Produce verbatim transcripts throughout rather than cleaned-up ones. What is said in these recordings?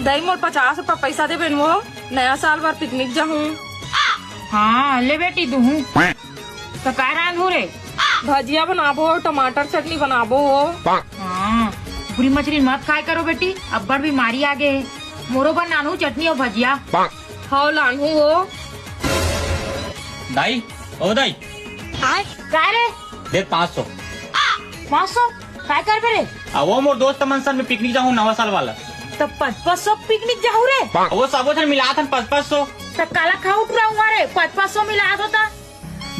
दाई, मोर पचास रुपया पैसा दे बेन, वो नया साल बर पिकनिक जाहूँ। हाँ, ले बेटी, दूहूँ। त का रांधहू रे? भजिया बनाबो अउ टमाटर चटनी बनाबो वो। हाँ, बुरी मछली मत खाए करो बेटी, अब्बड़ बीमारी आ गे हे। मोरो बर लानहू चटनी अउ भजिया। हव, लानहू वो। दाई, ओ दाई। का रे? दे पाँच सौ। पाँच सौ? काय करबे रे? आ, वो मोर दोस्त मन संग में पिकनिक जाहूँ नवा साल वाला। त पच पच सौ पिकनिक जाहू रे? आ, वो सबो झन मिलात हन पच पच सौ। त काला खाहू टुरा उहाँ रे, पच पच सौ मिलात हो त?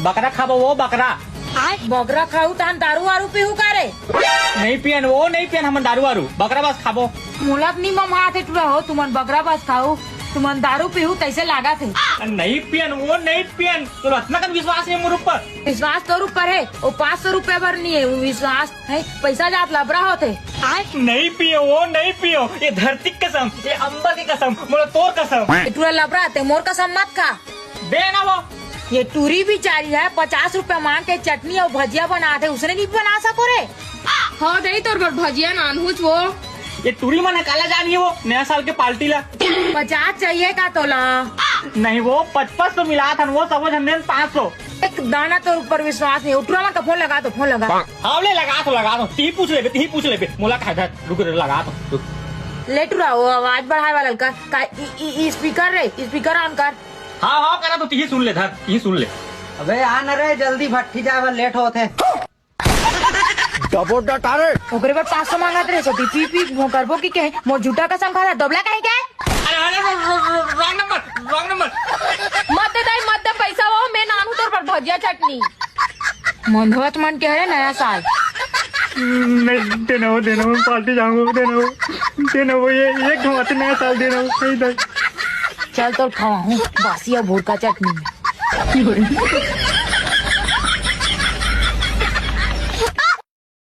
बकरा खाबो वो, बकरा। बकरा खाहू तहन दारू वारू पीहू का रे? नहीं पियन वो, नहीं पियन हमन दारू वारू, बकरा बस खाबो। मोला त नहीं ममात हे टुरा हो, तुमन बकरा बस खाहू, तुमन दारू पीहू तइसे लागत हे। नहीं पियन वो, नहीं पियन, तोला अतना कन विश्वास हे मोर ऊपर। विश्वास तोर ऊपर हे, वो पाँच सौ रुपया बर नहीं हे, वो विश्वास हे, पैसा जात लबरा होथे। नहीं पियो वो, नहीं पियो, ये धरती के कसम, ये अम्बा के कसम, मोला तोर कसम। ए टुरा लबरा, ते मोर कसम मत खा। दे ना वो। ये टूरी बिचारी हे, पचास रुपया मांग के चटनी अउ भजिया बनाथे, उसने नहीं बना सको रे? हव दाई, तोर बर भजिया लानहूँच वो। ये टूरी मन ह काला जानही वो नया साल के पार्टी ला। पचास चाहिए का तोला? नहीं वो, पच पच सौ मिलात हन वो, सबो झन देन पाँच सौ। एक दाना तोर ऊपर विश्वास नहीं। टुरा मन का फोन लगा तो, फोन लगा। हाँ ले, लगा तो, लगा तो। तिही पूछ लेबे, तिही पूछ लेबे। मोला काय धर, रुक रे, लगा तो, रुक। ले टुरा, वो आवाज बढ़ाए वाला कर, का, ई, ई, ई speaker रे, speaker on कर। हाँ, हाँ, करा तो तिही सुन ले, धर, तिही सुन ले। अबे आ न रे, जल्दी भट्ठी जाए बर लेट होत हे। डबो डटा रे। ओकरे बर पाँच सौ मांगत रहे, सोटी पी पी वो करबो कि कहे, मोर झूठा कसम खाता, दोबला कहे के? अरे, अरे, रो-, रो-, रो-, wrong number, wrong number। मत दे दाई, मत दे पैसा वो, मैं लानहूँ तोर बर भजिया चटनी। मंधवत मन के हरे नया साल। नहीं, देना वो, देना वो, पार्टी जाऊंगा, देना वो, देना वो, ये, ये घुमाते नया साल देना वो, नहीं दे। चल तोर खवाहूँ, बासी अउ भुरका चटनी में।